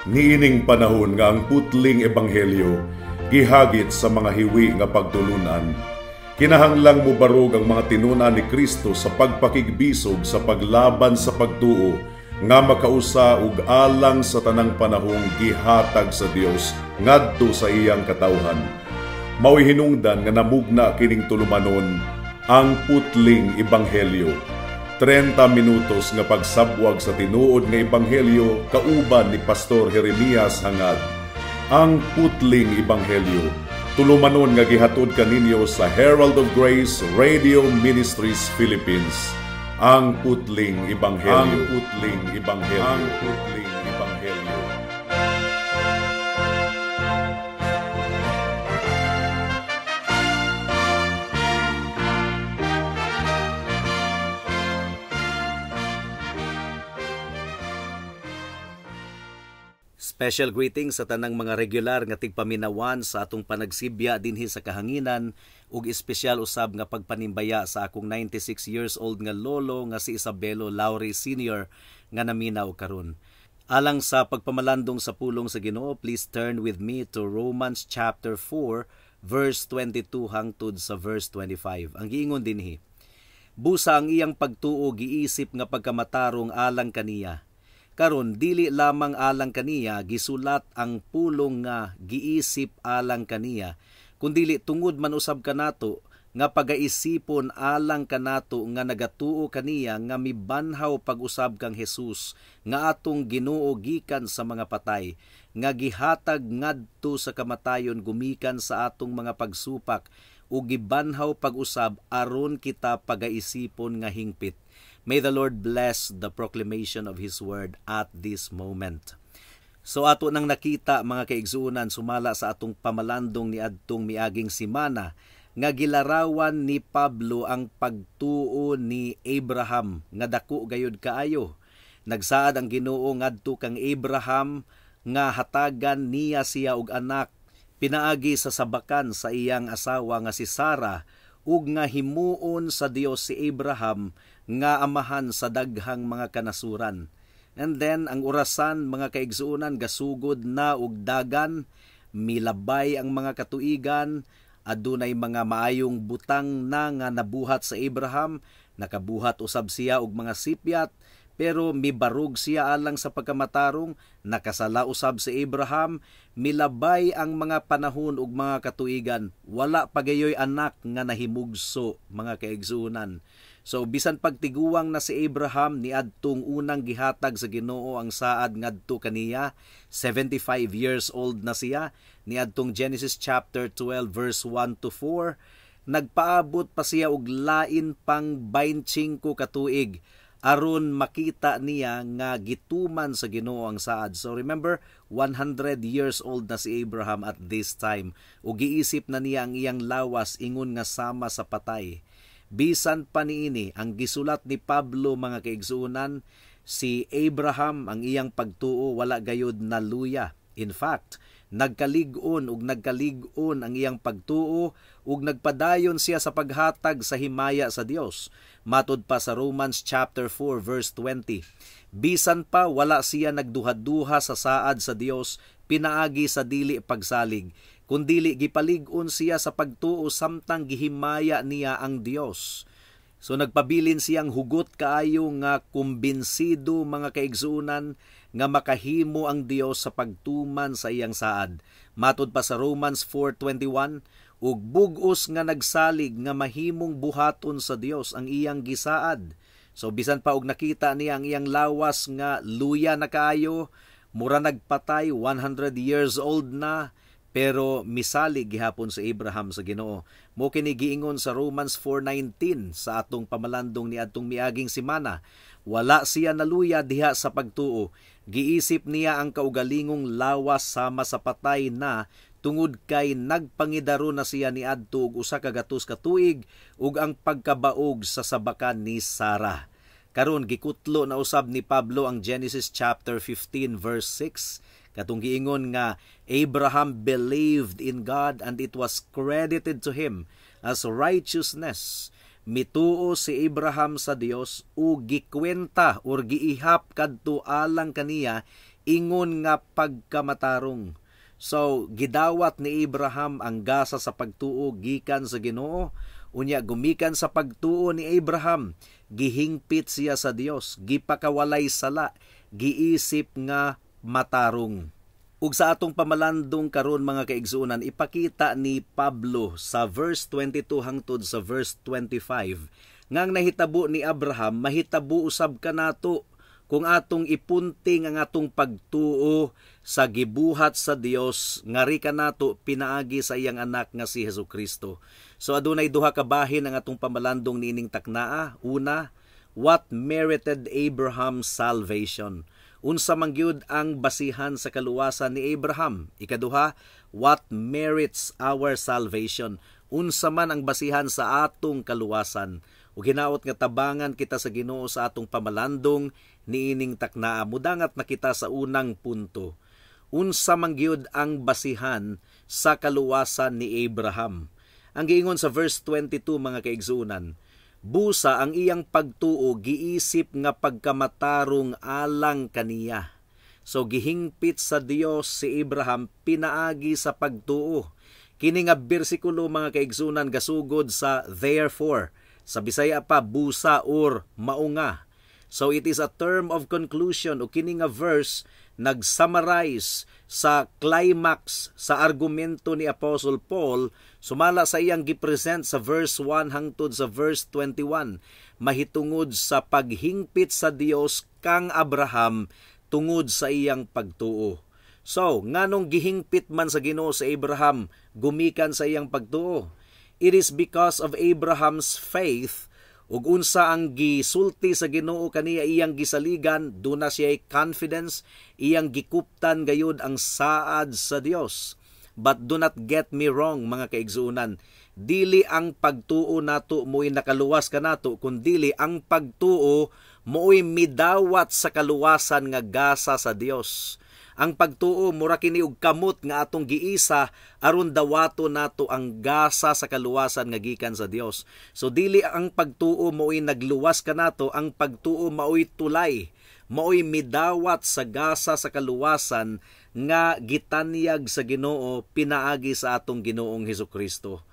Niining panahon nga ang putling ebanghelyo gihagit sa mga hiwi nga pagtulunan, kinahanglang mobarog ang mga tinun-an ni Kristo sa pagpakigbisog sa paglaban sa pagtuo nga makausa ug alang sa tanang panahong gihatag sa Dios ngadto sa iyang katawhan. Mao'y hinungdan nga namugna kining tulumanon, Ang Putling Ebanghelyo. 30 minutos nga pagsabwag sa tinuod nga ebanghelyo kauban ni Pastor Jeremias Hangad. Ang Putling Ebanghelyo. Tulumanon nga gihatod kaninyo sa Herald of Grace Radio Ministries Philippines. Ang Putling Ebanghelyo. Ang Putling Ebanghelyo. Ang Putling Ebanghelyo. Special greetings sa tanang mga regular nga tigpaminawan sa atong panagsibya dinhi sa kahanginan ug espesyal usab nga pagpanimbaya sa akong 96 years old nga lolo nga si Isabelo Lauri Sr. nga naminaw karon. Alang sa pagpamalandong sa pulong sa Ginoo, please turn with me to Romans chapter 4 verse 22 hangtod sa verse 25. Ang giingon dinhi: Busa ang iyang pagtuo giisip nga pagkamatarong alang kaniya. Karon dili lamang alang kaniya gisulat ang pulong nga giisip alang kaniya, kundili tungod man usab kanato nga pagaisipon alang kanato nga nagatuo kaniya nga mibanhaw pag-usab kang Hesus nga atong Ginoo gikan sa mga patay, nga gihatag ngadto sa kamatayon gumikan sa atong mga pagsupak ug gibanhaw pag-usab aron kita pagaisipon nga hingpit. May the Lord bless the proclamation of His word at this moment. So ato nang nakita, mga kaigsuonan, sumala sa atong pamalandong ni adtong miaging simana nga gilarawan ni Pablo ang pagtuo ni Abraham nga dako gayud kaayo. Nagsaad ang Ginoo ngadto kang Abraham nga hatagan niya siya og anak pinaagi sa sabakan sa iyang asawa nga si Sarah, ug nga himuon sa Dios si Abraham nga amahan sa daghang mga kanasuran. And then ang orasan, mga kaigsuonan, gasugod na og dagan, milabay ang mga katuigan, adunay mga maayong butang na nga nabuhat sa Abraham, nakabuhat usab siya og mga sipyat, pero mibarug siya alang sa pagkamatarong, nakasala usab si Abraham, milabay ang mga panahon ug mga katuigan, wala pa gayoy anak nga nahimugso, mga kaigsuonan. So bisan pagtiguang na si Abraham niadtong unang gihatag sa Ginoo ang saad ngadto kaniya, 75 years old na siya niadtong Genesis chapter 12 verse 1 to 4, nagpaabot pa siya og lain pang 25 katuig aron makita niya nga gituman sa Ginoo ang saad. So remember, 100 years old na si Abraham at this time. Ug giisip na niya ang iyang lawas ingon nga sama sa patay. Bisan pa niini ang gisulat ni Pablo, mga kaigsuonan, si Abraham ang iyang pagtuo wala gayud naluya. In fact, nagkalig-on ug nagkalig-on ang iyang pagtuo ug nagpadayon siya sa paghatag sa himaya sa Dios. Matud pa sa Romans chapter 4 verse 20. Bisan pa wala siya nagduha-duha sa saad sa Dios pinaagi sa dili pagsalig, kundili gipalig-on siya sa pagtuo samtang gihimaya niya ang Dios. So nagpabilin siyang hugot kaayo nga kumbinsido, mga kaigsuonan, nga makahimo ang Dios sa pagtuman sa iyang saad. Matud pa sa Romans 4:21, ug bug-os nga nagsalig nga mahimong buhaton sa Dios ang iyang gisaad. So bisan pa og nakita niya ang iyang lawas nga luya na kaayo, mura nagpatay, 100 years old na, pero misalig gihapon sa Abraham sa Ginoo. Mo kini giingon sa Romans 4:19 sa atong pamalandong ni adtong miaging semana. Wala siya naluya diha sa pagtuo. Giisip niya ang kaugalingong lawas sama sa patay na tungod kay nagpangidaro na siya ni adto og 100 ka tuig ug ang pagkabaog sa sabakan ni Sarah. Karon gikutlo na usab ni Pablo ang Genesis chapter 15 verse 6 katong giingon nga Abraham believed in God and it was credited to him as righteousness. Mituo si Abraham sa Dios ug gikwenta or giihap kadto alang kaniya ingon nga pagkamatarong. So gidawat ni Abraham ang gasa sa pagtuo gikan sa Ginoo. Unya gumikan sa pagtuo ni Abraham, gihingpit siya sa Dios, gipakawalay sala, giisip nga matarong. Ug sa atong pamalandong karon, mga kaigsuonan, ipakita ni Pablo sa verse 22 hangtod sa verse 25 nga ang nahitabo ni Abraham mahitabo usab kanato kung atong ipunting ang atong pagtuo sa gibuhat sa Dios ngari kanato pinaagi sa iyang anak nga si Hesus Kristo. So adunay duha ka bahin ang atong pamalandong niining taknaa. Una, what merited Abraham's salvation? Unsa man gyud ang basihan sa kaluwasan ni Abraham? Ikaduha, what merits our salvation? Unsa man ang basihan sa atong kaluwasan? Ug hinaot nga tabangan kita sa Ginoo sa atong pamalandong niining taknaa. Mudangat na kita sa unang punto. Unsa man gyud ang basihan sa kaluwasan ni Abraham? Ang giingon sa verse 22, mga kaigsuonan, busa ang iyang pagtuo giisip nga pagkamatarong alang kaniya. So gihingpit sa Dios si Abraham pinaagi sa pagtuo. Kini nga bersikulo, mga kaigsuonan, gasugod sa "therefore". Sa Bisaya pa, "busa" or "maunga". So it is a term of conclusion o kini nga verse nag-summarize sa climax sa argumento ni Apostle Paul sumala sa iyang gipresent sa verse 1 hangtod sa verse 21 mahitungod sa paghingpit sa Dios kang Abraham tungod sa iyang pagtuo. So, nganong gihingpit man sa Ginoo sa Abraham gumikan sa iyang pagtuo? It is because of Abraham's faith. Ug unsa ang gisulti sa Ginoo kaniya, iyang gisaligan, duna siya confidence, iyang gikuptan gayud ang saad sa Dios. But do not get me wrong, mga kaigsuonan. Dili ang pagtuo nato mo'y nakaluwas kanato, kundili ang pagtuo mo'y midawat sa kaluwasan nga gasa sa Dios. Ang pagtuo mura kini og kamot nga atong giisa aron dawato nato ang gasa sa kaluwasan nga gikan sa Dios. So dili ang pagtuo mo'y nagluwas kanato, ang pagtuo mao'y tulay, mao'y midawat sa gasa sa kaluwasan nga gitanyag sa Ginoo pinaagi sa atong Ginoong Hesukristo.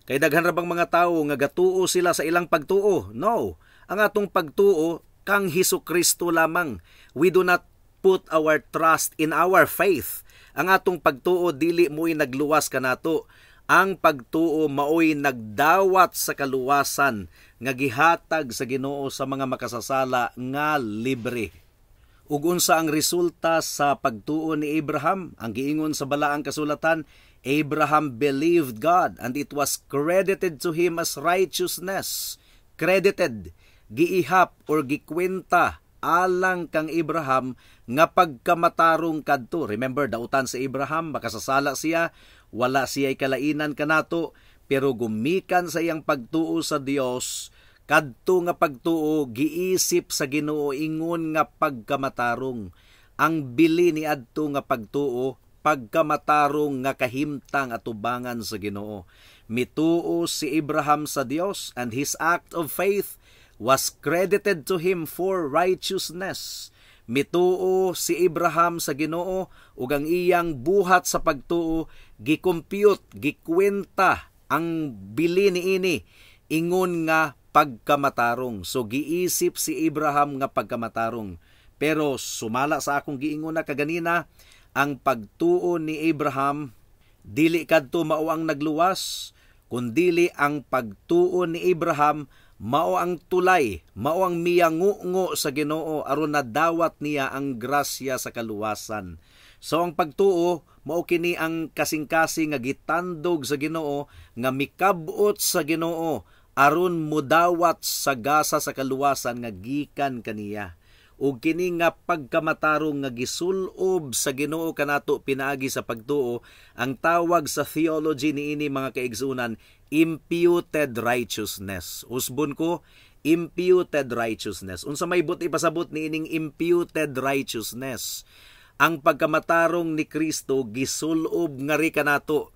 Kay daghan ra bang mga tawo nga gatuo sila sa ilang pagtuo? No. Ang atong pagtuo kang Hesus Kristo lamang. We do not put our trust in our faith. Ang atong pagtuo dili mo'y nagluwas kanato. Ang pagtuo maoy nagdawat sa kaluwasan nga gihatag sa Ginoo sa mga makasasala nga libre. Ug unsa ang resulta sa pagtuo ni Abraham? Ang giingon sa balaang kasulatan, "Abraham believed God and it was credited to him as righteousness." Credited, giihap or gikwenta alang kang Abraham nga pagkamatarong kadto. Remember, dautan sa Abraham, makasasala siya, wala siya kalainan kanato, pero gumikan sa iyang pagtuo sa Dios, kadto nga pagtuo giisip sa Ginoo ingon nga pagkamatarong. Ang bili ni adto nga pagtuo, pagkamatarong nga kahimtang atubangan sa Ginoo. Mituo si Abraham sa Dios and his act of faith was credited to him for righteousness. Mituo si Abraham sa Ginoo ug ang iyang buhat sa pagtuo gikompute, gikwenta ang bili niini ingon nga pagkamatarong. So giisip si Abraham nga pagkamatarong. Pero sumala sa akong giingon na kaganina, ang pagtuo ni Abraham dili kadto mao ang nagluwas, kundili ang pagtuo ni Abraham mao ang tulay, mao ang miyangungo sa Ginoo aron nadawat niya ang grasya sa kaluwasan. So ang pagtuo mao kini ang kasing-kasing nga gitandog sa Ginoo nga mikabot sa Ginoo aron mudawat sa gasa sa kaluwasan nga gikan kaniya. Ug kini nga pagkamatarong nga gisulob sa Ginoo kanato pinaagi sa pagtuo, ang tawag sa theology niini, mga kaigsunan, imputed righteousness. Usbon ko, imputed righteousness. Unsa may buot ipasabot niining imputed righteousness? Ang pagkamatarong ni Kristo gisulob ngari kanato.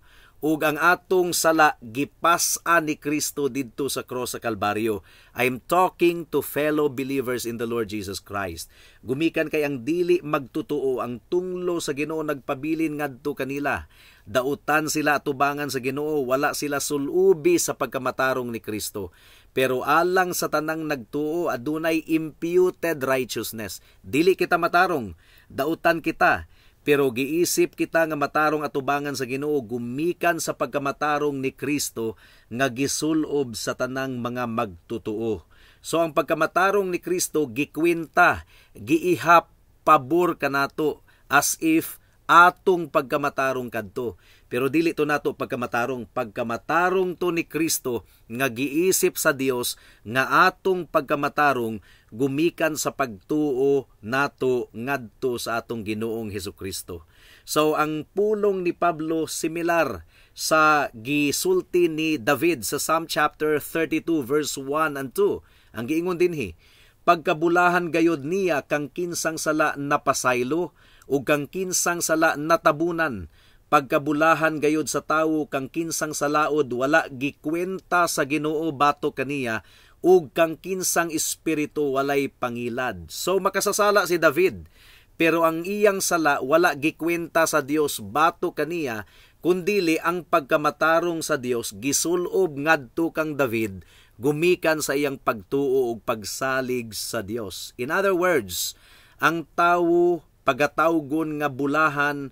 Ug ang atong sala gipas-an ni Kristo didto sa cross sa Kalbaryo. I'm talking to fellow believers in the Lord Jesus Christ. Gumikan kay ang dili magtutuo, ang tunglo sa Ginoo nagpabilin ngadto kanila. Dautan sila atubangan sa Ginoo, wala sila sulubi sa pagkamatarong ni Kristo. Pero alang sa tanang nagtuo, adunay imputed righteousness. Dili kita matarong, dautan kita, pero giisip kita nga matarong atubangan sa Ginoo gumikan sa pagkamatarong ni Kristo nga gisulob sa tanang mga magtutuo. So ang pagkamatarong ni Kristo gikwenta, giihap pabor kanato as if atong pagkamatarong kadto. Pero dili to nato pagkamatarong, pagkamatarong to ni Kristo nga giisip sa Dios nga atong pagkamatarong gumikan sa pagtuo nato ngadto sa atong Ginoong Hesukristo. So ang pulong ni Pablo similar sa gisulti ni David sa Psalm chapter 32 verse 1 and 2. Ang giingon dinhi, pagkabulahan gayod niya kang kinsang sala napasaylo ug kang kinsang sala natabunan. Pagkabulahan gayod sa tawo kang kinsang salaod wala gikwenta sa Ginoo batok kaniya ug kang kinsang espiritu walay pangilad. So makasasala si David, pero ang iyang sala wala gikwenta sa Dios batok kaniya, kundili ang pagkamatarong sa Dios gisulob ngadto kang David gumikan sa iyang pagtuo ug pagsalig sa Dios. In other words, ang tawo pagatawgon nga bulahan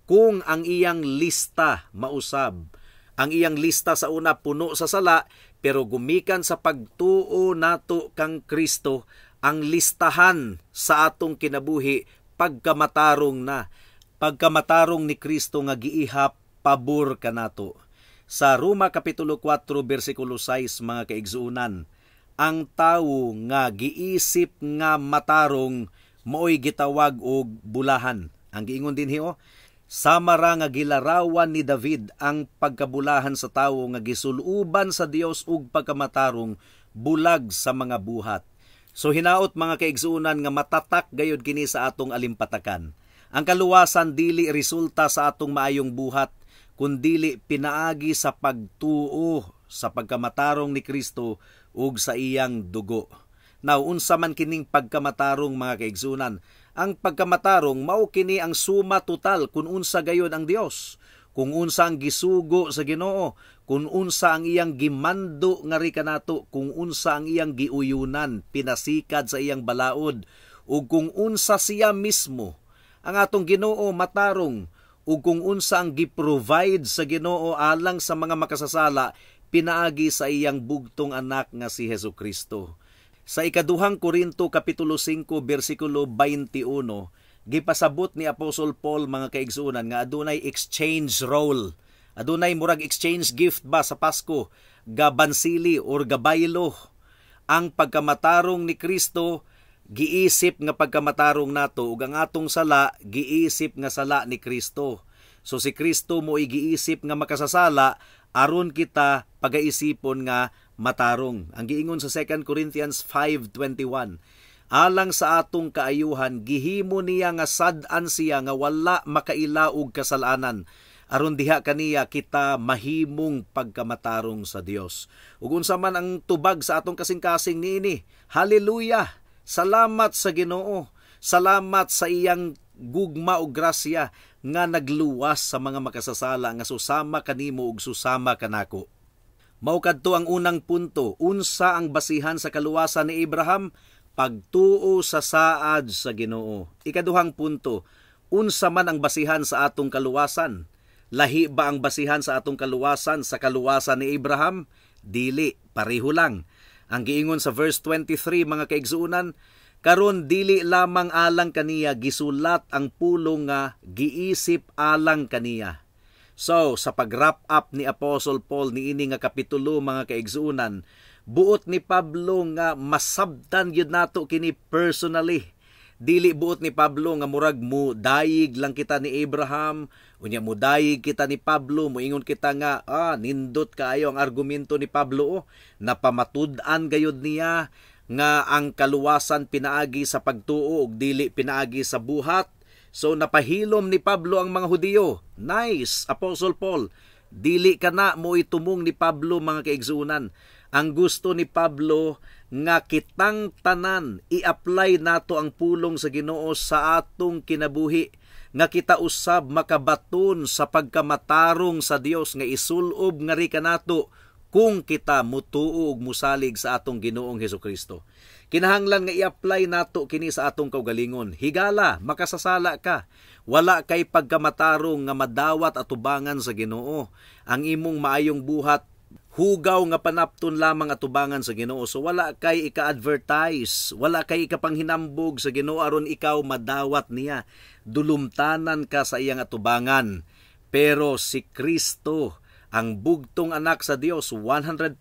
kung ang iyang lista mausab. Ang iyang lista sa una puno sa sala, pero gumikan sa pagtuo nato kang Kristo, ang listahan sa atong kinabuhi pagkamatarong na. Pagkamatarong ni Kristo nga giihap pabor kanato. Sa Roma Kapitulo 4 versikulo 6, mga kaigsuonan, ang tawo nga giisip nga matarong maoy gitawag og bulahan. Ang giingon dinhi oh, sama ra nga gilarawan ni David ang pagkabulahan sa tawo nga gisuluban sa Dios og pagkamatarong bulag sa mga buhat. So hinaot, mga kaigsuonan, nga matatak gayod kini sa atong alimpatakan. Ang kaluwasan dili resulta sa atong maayong buhat, kundili pinaagi sa pagtuo sa pagkamatarong ni Kristo ug sa iyang dugo. Now, unsa man kining pagkamatarong, mga kaigsuonan? Ang pagkamatarong mao kini ang suma total kung unsa gayon ang Dios, kung unsa ang gisugo sa Ginoo, kung unsa ang iyang gimando ngari kanato, kung unsa ang iyang giuyunan, pinasikad sa iyang balaod, ug kung unsa siya mismo. Ang atong Ginoo matarong, ug kung unsa ang gi-provide sa Ginoo alang sa mga makasasala pinaagi sa iyang bugtong anak nga si Hesus Kristo. Sa ikaduhang Korinto kapitulo 5 bersikulo 21, gipasabot ni Apostle Paul, mga kaigsuonan, nga adunay exchange role. Adunay murag exchange gift ba sa Pasko, gabansili or gabaylo. Ang pagkamatarong ni Kristo giisip nga pagkamatarong nato ug ang atong sala giisip nga sala ni Kristo. So si Kristo mo giisip nga makasasala aron kita pagaisipon nga matarong. Ang giingon sa 2 Corinthians 5:21, alang sa atong kaayuhan gihimo niya nga sad-an siya nga wala makaila og kasalanan, aron diha kaniya kita mahimong pagkamatarong sa Dios. Ug unsa man ang tubag sa atong kasing-kasing niini? Hallelujah! Salamat sa Ginoo. Salamat sa iyang gugma ug grasya nga nagluwas sa mga makasasala nga susama kanimo ug susama kanako. Mao kadto ang unang punto, unsa ang basihan sa kaluwasan ni Abraham? Pagtuo sa saad sa Ginoo. Ikaduhang punto, unsa man ang basihan sa atong kaluwasan? Lahi ba ang basihan sa atong kaluwasan sa kaluwasan ni Abraham? Dili, pareho lang. Ang giingon sa verse 23, mga kaigsuonan, karon dili lamang alang kaniya gisulat ang pulong nga giisip alang kaniya. So, sa pag-wrap up ni Apostle Paul niini nga kapitulo, mga kaigsuonan, buot ni Pablo nga masabtan gyud nato kini personally. Dili buot ni Pablo nga murag mo dayig lang kita ni Abraham, unya mo dayig kita ni Pablo, moingon kita nga nindot kaayo ang argumento ni Pablo, oh, napamatud-an gayud niya nga ang kaluwasan pinaagi sa pagtuo ug dili pinaagi sa buhat. So napahilom ni Pablo ang mga Hudiyo. Nice, Apostle Paul. Dili kana mo itumong ni Pablo, mga kaigsuonan. Ang gusto ni Pablo nga kitang tanan i-apply nato ang pulong sa Ginoo sa atong kinabuhi, nga kita usab makabaton sa pagkamatarong sa Dios nga isulob nga ri kanato kung kita mutuo ug musalig sa atong Ginoong Hesukristo. Kinahanglan nga i-apply nato kini sa atong kaugalingon. Higala, makasasala ka. Wala kay pagkamatarong nga madawat atubangan sa Ginoo. Ang imong maayong buhat, hugaw nga panapton lamang atubangan sa Ginoo. So wala kay ika-advertise, wala kay ikapanghinambog sa Ginoo aron ikaw madawat niya. Dulumtanan ka sa iyang atubangan. Pero si Kristo, ang bugtong anak sa Dios, 100%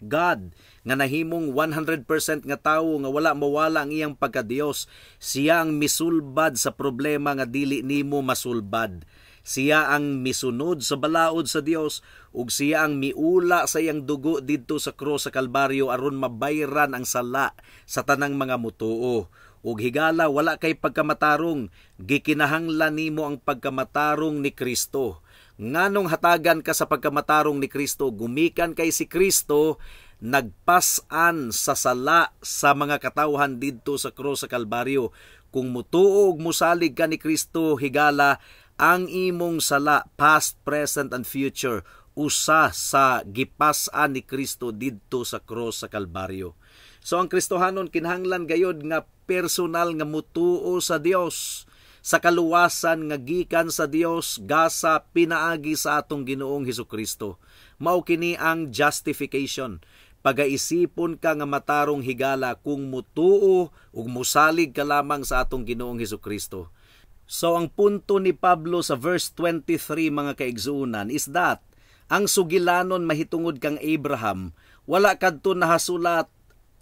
God, nga nahimong 100% nga tawo nga wala mawala ang iyang pagka-Dios, siya ang misulbad sa problema nga dili nimo masulbad. Siya ang misunod sa balaod sa Dios ug siya ang miula sa iyang dugo didto sa krus sa Kalbaryo aron mabayran ang sala sa tanang mga mutuo. Ug higala, wala kay pagkamatarong, gikinahanglan nimo ang pagkamatarong ni Kristo. Nganong hatagan ka sa pagkamatarong ni Kristo? Gumikan kay si Kristo nagpas-an sa sala sa mga katawhan didto sa krus sa Kalbaryo. Kung mutuo ug musalig ka ni Kristo, higala, ang imong sala, past, present and future, usa sa gipas-an ni Kristo didto sa krus sa Kalbaryo. So ang Kristohanon kinahanglan gayod nga personal nga mutuo sa Dios, sa kaluwasan nga gikan sa Dios gasa pinaagi sa atong Ginoong Hesukristo. Mao kini ang justification. Pagaisipon ka nga matarong, higala, kung mutuo ug musalig ka lamang sa atong Ginoong Hesukristo. So ang punto ni Pablo sa verse 23, mga kaigsuonan, is that ang sugilanon mahitungod kang Abraham wala kadto nahasulat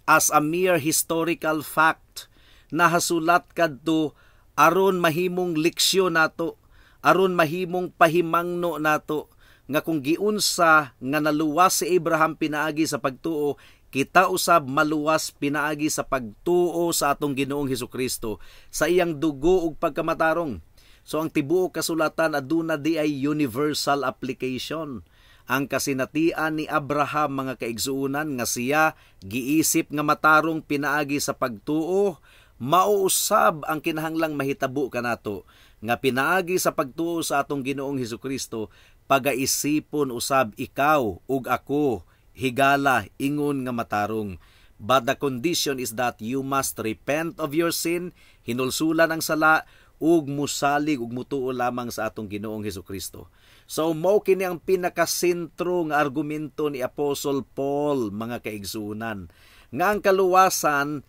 as a mere historical fact. Nahasulat kadto aron mahimong leksyon nato, aron mahimong pahimangno nato nga kung giunsa nga naluwas si Abraham pinaagi sa pagtuo, kita usab maluwas pinaagi sa pagtuo sa atong Ginoong Hesukristo, sa iyang dugo ug pagkamatarong. So ang tibuok kasulatan aduna di ay universal application. Ang kasinatian ni Abraham, mga kaigsuonan, nga siya giisip nga matarong pinaagi sa pagtuo, mauusab ang kinahanglang mahitabo kanato nga pinaagi sa pagtuo sa atong Ginoong Hesukristo, pagaisipon usab ikaw ug ako, higala, ingon nga matarong. But the condition is that you must repent of your sin, hinulsulan ang sala, ug musalig ug mutuo lamang sa atong Ginoong Hesukristo. So mao kini ang pinakasentro nga argumento ni Apostle Paul, mga kaigsuonan, nga ang kaluwasan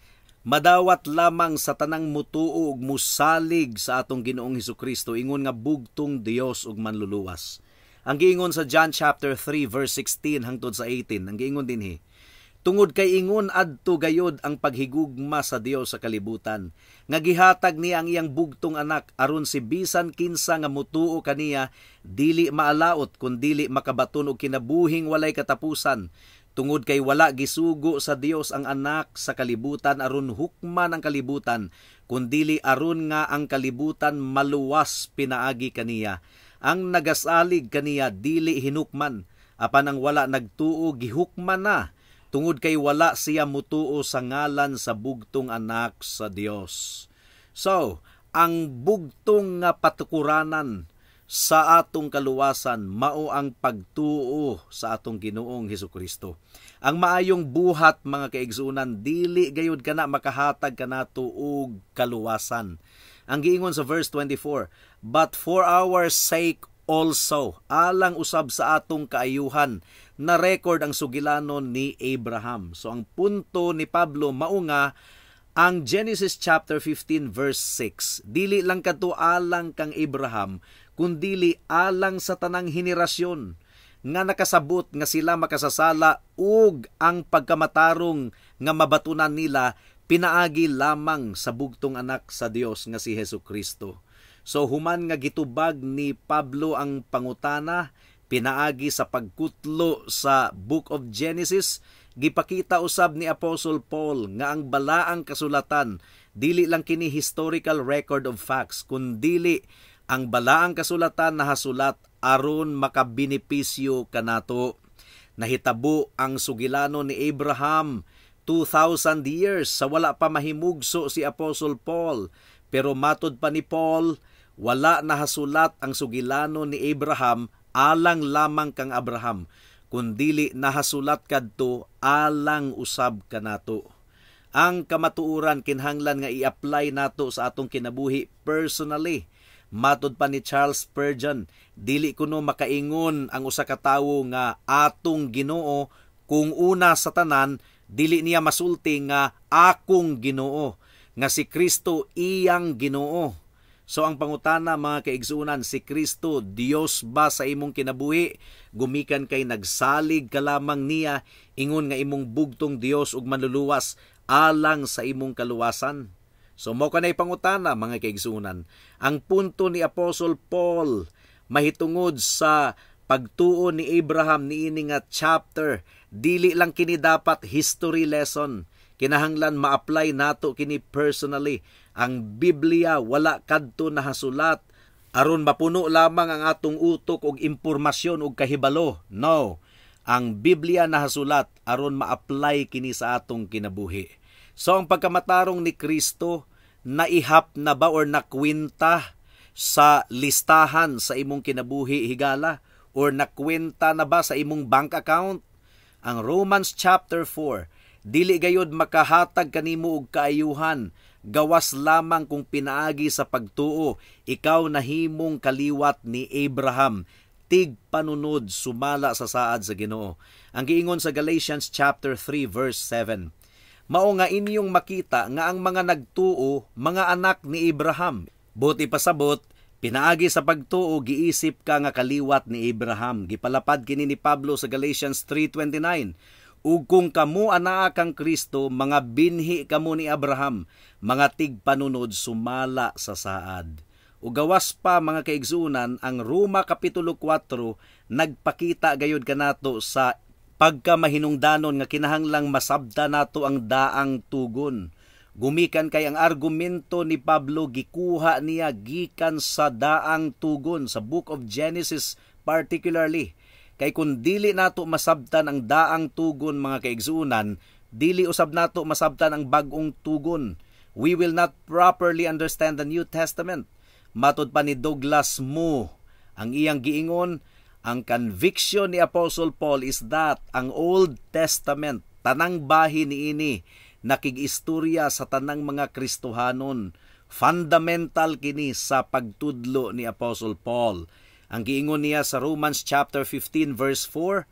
madawat lamang sa tanang mutuo ug musalig sa atong Ginoong Hesukristo ingon nga bugtong Dios ug manluluwas. Ang giingon sa John chapter 3 verse 16 hangtod sa 18, ang giingon dinhi: "Tungod kay ingon adto gayod ang paghigugma sa Dios sa kalibutan, nga gihatag niya ang iyang bugtong anak aron si bisan kinsa nga mutuo kaniya dili maalaot kun dili makabaton og kinabuhing walay katapusan. Tungod kay wala gisugo sa Dios ang anak sa kalibutan aron hukman ang kalibutan, kundili aron nga ang kalibutan maluwas pinaagi kaniya. Ang nagasalig kaniya dili hinukman, apan ang wala nagtuo gihukman na, tungod kay wala siya mutuo sa ngalan sa bugtong anak sa Dios." So, ang bugtong nga patukuranan sa atong kaluwasan mao ang pagtuo sa atong Ginoong Hesukristo. Ang maayong buhat, mga kaigsuonan, dili gayud kana makahatag kanato og kaluwasan. Ang giingon sa verse 24, "But for our sake also," alang usab sa atong kaayuhan, na record ang sugilanon ni Abraham. So ang punto ni Pablo mao nga ang Genesis chapter 15 verse 6 dili lang kadto alang kang Abraham, kundili alang sa tanang henerasyon nga nakasabot nga sila makasasala ug ang pagkamatarong nga mabatunan nila pinaagi lamang sa bugtong anak sa Dios nga si Hesus Kristo. So human nga gitubag ni Pablo ang pangutana pinaagi sa pagkutlo sa Book of Genesis, gipakita usab ni Apostle Paul nga ang balaang kasulatan dili lang kini historical record of facts, kundili ang balaang kasulatan nahasulat aron makabenepisyo kanato. Nahitabo ang sugilanon ni Abraham 2,000 years sa wala pa mahimugso si Apostle Paul. Pero matod pa ni Paul, wala nahasulat ang sugilanon ni Abraham alang lamang kang Abraham, kundili nahasulat kadto alang usab kanato. Ang kamatuoran kinahanglan nga i-apply nato sa atong kinabuhi personally. Matod pa ni Charles Spurgeon, dili kuno makaingon ang usa ka tawo nga "atong Ginoo" kung una sa tanan dili niya masulti nga "akong Ginoo", nga si Kristo iyang Ginoo. So ang pangutana, mga kaigsunan, si Kristo Dios ba sa imong kinabuhi? Gumikan kay nagsalig ka lamang niya ingon nga imong bugtong Dios ug Manluluwas alang sa imong kaluwasan? So mao kanay pangutana, mga kaigsunan. Ang punto ni Apostle Paul mahitungod sa pagtuo ni Abraham niini nga chapter, dili lang kini dapat history lesson. Kinahanglan ma-apply nato kini personally. Ang Biblia wala kadto nahasulat aron mapuno lamang ang atong utok og impormasyon og kahibalo. No. Ang Biblia nahasulat aron ma-apply kini sa atong kinabuhi. So ang pagkamatarong ni Kristo, naihap na ba or nakwenta sa listahan sa imong kinabuhi, higala, or nakwenta na ba sa imong bank account? Ang Romans chapter 4 dili gayod makahatag kanimo og kaayuhan gawas lamang kung pinaagi sa pagtuo ikaw nahimong kaliwat ni Abraham, tigpanunod sumala sa saad sa Ginoo. Ang giingon sa Galatians chapter 3 verse 7, "Mao nga inyong makita nga ang mga nagtuo mga anak ni Abraham." Buot ipasabot, pinaagi sa pagtuo giisip ka nga kaliwat ni Abraham. Gipalapad kini ni Pablo sa Galatians 3:29. "Ug kung kamo anaa kang Kristo, mga binhi kamo ni Abraham, mga tigpanunod sumala sa saad." Ug gawas pa, mga kaigsunan, ang Roma kapitulo 4 nagpakita gayud kanato sa pagkamahinungdanon nga kinahanglang masabta nato ang daang tugon. Gumikan kay ang argumento ni Pablo gikuha niya gikan sa daang tugon sa Book of Genesis particularly. Kay kung dili nato masabtan ang daang tugon, mga kaigsunan, dili usab nato masabtan ang bag-ong tugon. We will not properly understand the New Testament. Matod pa ni Douglas Moo, ang iyang giingon, ang conviction ni Apostle Paul is that ang Old Testament, tanang bahin niini, nakig-istorya sa tanang mga Kristohanon. Fundamental kini sa pagtudlo ni Apostle Paul. Ang giingon niya sa Romans chapter 15 verse 4,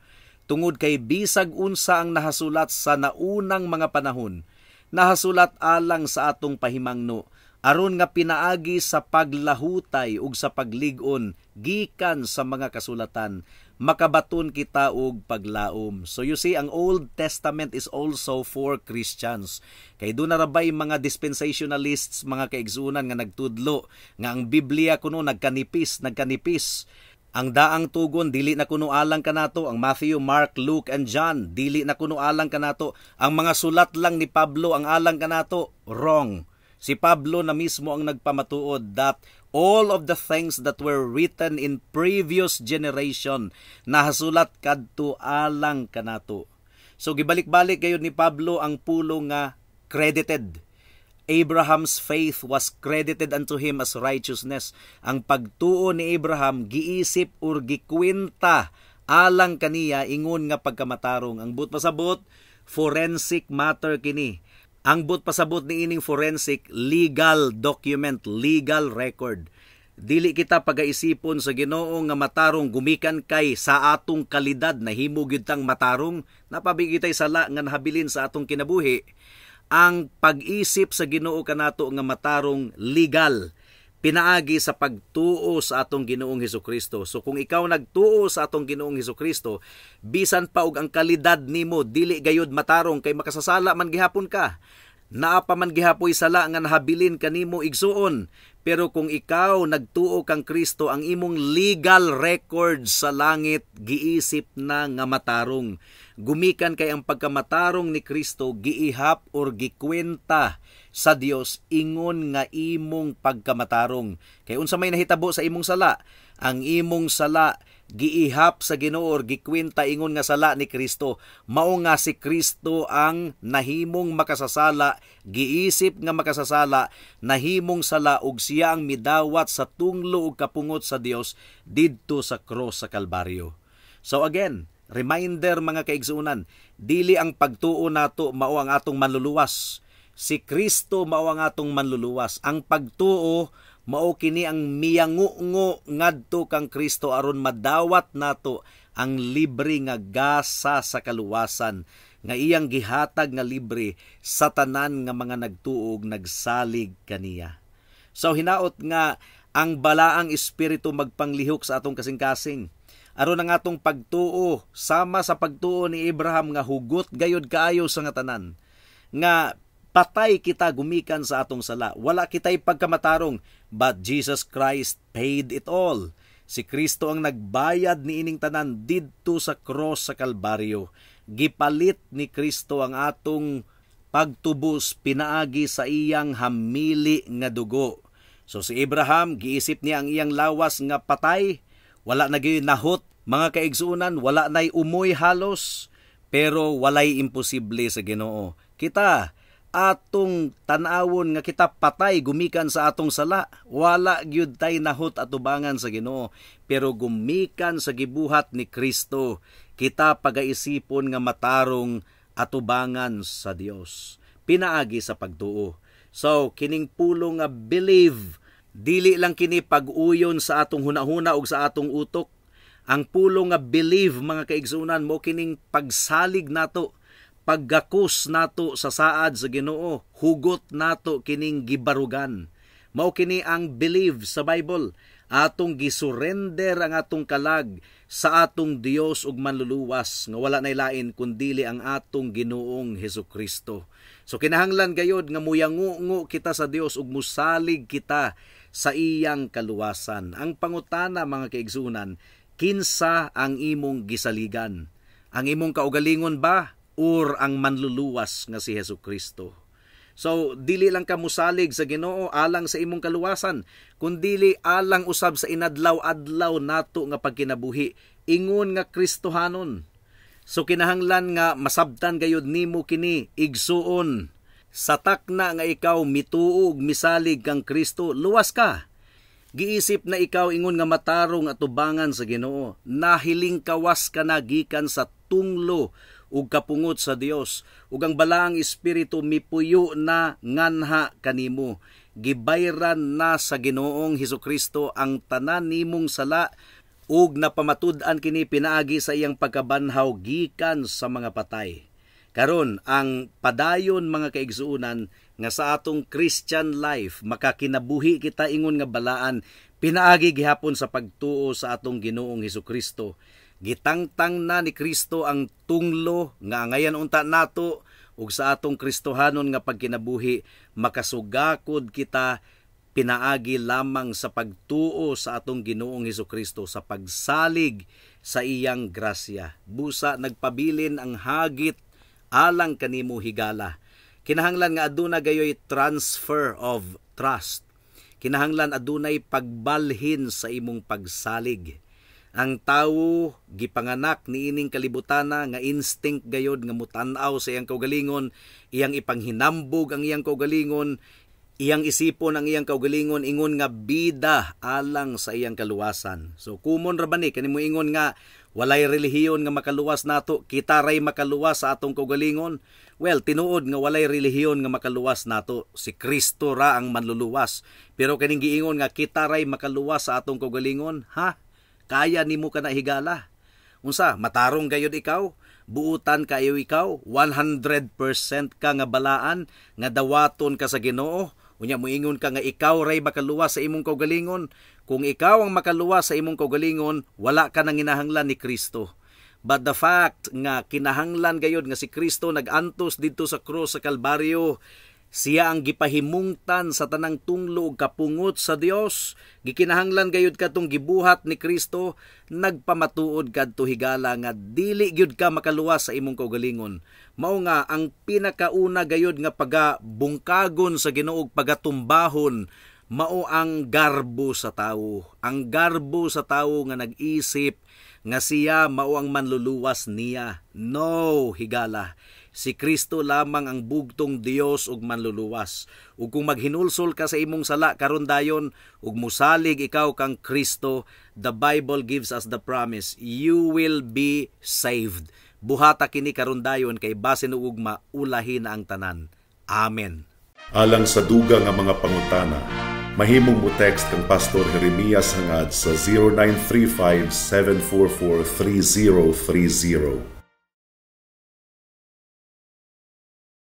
"Tungod kay bisag unsa ang nahasulat sa naunang mga panahon, nahasulat alang sa atong pahimangno, aron nga pinaagi sa paglahutay ug sa paglig-on gikan sa mga kasulatan, makabaton kita og paglaom." So you see, ang Old Testament is also for Christians. Kay duna ra bay mga dispensationalists, mga kaigsunan, nga nagtudlo nga ang Biblia kuno nagkanipis, nagkanipis. Ang daang tugon dili na kuno alang kanato, ang Matthew, Mark, Luke and John dili na kuno alang kanato. Ang mga sulat lang ni Pablo ang alang kanato. Wrong. Si Pablo na mismo ang nagpamatuod that all of the things that were written in previous generation nahasulat kadto alang kanato. So gibalik-balik gayud ni Pablo ang pulong nga "credited". Abraham's faith was credited unto him as righteousness. Ang pagtuo ni Abraham giisip or gikwenta alang kaniya ingon nga pagkamatarong. Ang buot pasabot, forensic matter kini. Ang buot pasabot ni ining forensic, legal document, legal record. Dili kita pagaisipon sa Ginoo nga matarong gumikan kay sa atong kalidad nahimo gyud tang matarong, naa pa kitay sala nga nahabilin sa atong kinabuhi. Ang pag-isip sa Ginoo kanato nga matarong, legal, pinaagi sa pagtuo sa atong Ginoong Hesukristo. So kung ikaw nagtuo sa atong Ginoong Hesukristo, bisan pa og ang kalidad nimo dili gayud matarong kay makasasala man gihapon ka, naa pa man gihapoy sala nga nahabilin kanimo, igsuon. Pero kung ikaw nagtuo kang Kristo, ang imong legal record sa langit giisip na nga matarong. Gumikan kay ang pagkamatarong ni Kristo giihap or gikwenta sa Dios ingon nga imong pagkamatarong. Kay unsa may nahitabo sa imong sala? Ang imong sala giihap sa Ginoo or gikwenta ingon nga sala ni Kristo. Mao nga si Kristo ang nahimong makasasala, giisip nga makasasala, nahimong sala ug siya ang midawat sa tunglo ug kapungot sa Dios didto sa cross sa Kalbaryo. So again, reminder, mga kaigsuonan, dili ang pagtuo nato mao ang atong manluluwas. Si Kristo mao ang atong manluluwas. Ang pagtuo mao kini ang miyangungo ngadto kang Kristo aron madawat nato ang libre nga gasa sa kaluwasan nga iyang gihatag nga libre sa tanan nga mga nagtuo ug nagsalig kaniya. So hinaot nga ang Balaang Espiritu magpanglihok sa atong kasing-kasing aron ang atong pagtuo sama sa pagtuo ni Abraham nga hugot gayod kaayo sa nga tanan, nga patay kita gumikan sa atong sala. Wala kita'y pagkamatarong, but Jesus Christ paid it all. Si Kristo ang nagbayad niining tanan didto sa cross sa Kalbaryo. Gipalit ni Kristo ang atong pagtubos pinaagi sa iyang hamili nga dugo. So si Abraham, giisip niya ang iyang lawas nga patay, wala na gyud nahot, mga kaigsuonan, wala na'y umoy halos, pero walay imposible sa Ginoo. Kita, atong tan-awon nga kita patay gumikan sa atong sala, wala gyud tay nahot atubangan sa Ginoo, pero gumikan sa gibuhat ni Kristo, kita pagaisipon nga matarong atubangan sa Dios pinaagi sa pagtuo. So kining pulong nga believe, dili lang kini pag-uyon sa atong hunahuna ug sa atong utok. Ang pulong nga believe, mga kaigsuonan, mo kining pagsalig nato, paggakos nato sa saad sa Ginoo, hugot nato kining gibarugan. Mao kini ang believe sa Bible. Atong gisurrender ang atong kalag sa atong Dios ug manluluwas nga wala nay lain kundili ang atong Ginoong Hesukristo. So kinahanglan gayod nga muyangungo kita sa Dios ug musalig kita sa iyang kaluwasan. Ang pangutana, mga kaigsuonan, kinsa ang imong gisaligan? Ang imong kaugalingon ba or ang manluluwas nga si Hesus Kristo? So dili lang ka musalig sa Ginoo alang sa imong kaluwasan, kundili alang usab sa inadlaw-adlaw nato nga pagkinabuhi ingon nga Kristohanon. So kinahanglan nga masabtan gayud nimo kini, igsuon. Sa takna nga ikaw mituo ug misalig kang Kristo, luwas ka. Giisip na ikaw ingon nga matarong atubangan sa Ginoo. Nahiling kawas ka na gikan sa tunglo ug kapungot sa Dios, ug ang Balaang Espiritu mipuyo na nganha kanimo. Gibayran na sa Ginoong Hesukristo ang tanan nimong sala ug napamatud-an kini pinaagi sa iyang pagkabanhaw gikan sa mga patay. Karon ang padayon, mga kaigsuonan, nga sa atong Christian life makakinabuhi kita ingon nga balaan pinaagi gihapon sa pagtuo sa atong Ginoong Hesukristo. Gitangtang na ni Kristo ang tunglo nga angayan unta nato ug sa atong Kristohanon nga pagkinabuhi makasugakod kita pinaagi lamang sa pagtuo sa atong Ginoong Hesukristo, sa pagsalig sa iyang grasya. Busa nagpabilin ang hagit alang kanimo, higala. Kinahanglan nga aduna gayoy transfer of trust. Kinahanglan adunay pagbalhin sa imong pagsalig. Ang tawo gipanganak niining kalibutana nga instinct gayod nga mutan-aw sa iyang kaugalingon, iyang ipanghinambog ang iyang kaugalingon, iyang isipon ang iyang kaugalingon ingon nga bida alang sa iyang kaluwasan. So kumon ra ba ni kani mo ingon nga walay relihiyon nga makaluwas nato, kita ray makaluwas sa atong kaugalingon? Well, tinuod nga walay relihiyon nga makaluwas nato. Si Kristo ra ang manluluwas. Pero kaning giingon nga kita ray makaluwas sa atong kaugalingon, ha? Kaya nimo ka na, higala? Unsa, matarong gayod ikaw? Buutan kayo ikaw? 100% ka nga balaan nga dawaton ka sa Ginoo? Unya moingon ka nga ikaw ray makaluwas sa imong kaugalingon? Kung ikaw ang makaluwas sa imong kaugalingon, wala ka nang ginahanglan ni Kristo. But the fact nga kinahanglan gayod nga si Kristo nagantos didto sa krus sa Kalbaryo, Siya ang gipahimungtan sa tanang tunglo ug kapungot sa Dios. Gikinahanglan gayud katong gibuhat ni Kristo, nagpamatuod kadto, higala, nga dili gyud ka makaluwas sa imong kaugalingon. Mao nga ang pinakauna gayud nga pagabungkagon sa Ginoo, pagatumbahon, mao ang garbo sa tawo. Ang garbo sa tawo nga nag-isip nga siya mao ang manluluwas niya. No, higala. Si Kristo lamang ang bugtong Dios ug manluluwas. Ug kung maghinulsol ka sa imong sala karon dayon ug musalig ikaw kang Kristo, the Bible gives us the promise, you will be saved. Buhata kini karon dayon kay basin og ugma ulahi na ang tanan. Amen. Alang sa dugang nga mga pangutana, mahimong mo text kang Pastor Jeremias Hangad sa 0935 744 3030.